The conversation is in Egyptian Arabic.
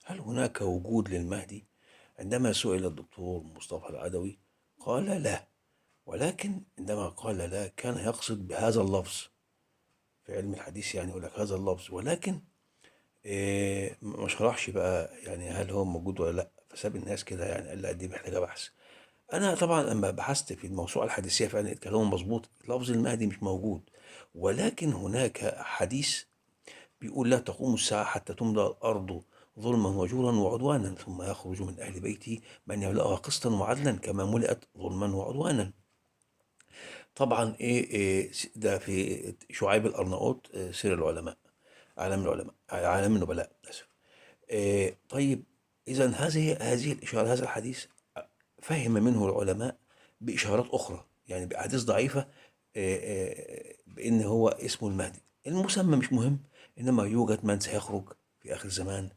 هل هناك وجود للمهدي؟ عندما سئل الدكتور مصطفى العدوي قال لا، ولكن عندما قال لا كان يقصد بهذا اللفظ في علم الحديث، يعني يقول لك هذا اللفظ، ولكن ما شرحش بقى يعني هل هو موجود ولا لا، فساب الناس كده، يعني قال لا دي محتاجة بحث. أنا طبعا لما بحثت في الموسوعة الحديثية فعلا الكلام مظبوط، لفظ المهدي مش موجود، ولكن هناك حديث بيقول لا تقوم الساعة حتى تملأ الأرض ظلما وجورا وعدوانا، ثم يخرج من أهل بيتي من يملأها قسطا وعدلا كما ملئت ظلما وعدوانا. طبعا ده في شعيب الأرناؤوط، سير العلماء، أعلام العلماء، أعلام النبلاء، آسف. طيب إذا هذه الإشارة، هذا الحديث فهم منه العلماء بإشارات أخرى، يعني بأحاديث ضعيفة، بأن هو اسمه المهدي. المسمى مش مهم، إنما يوجد من سيخرج في آخر الزمان.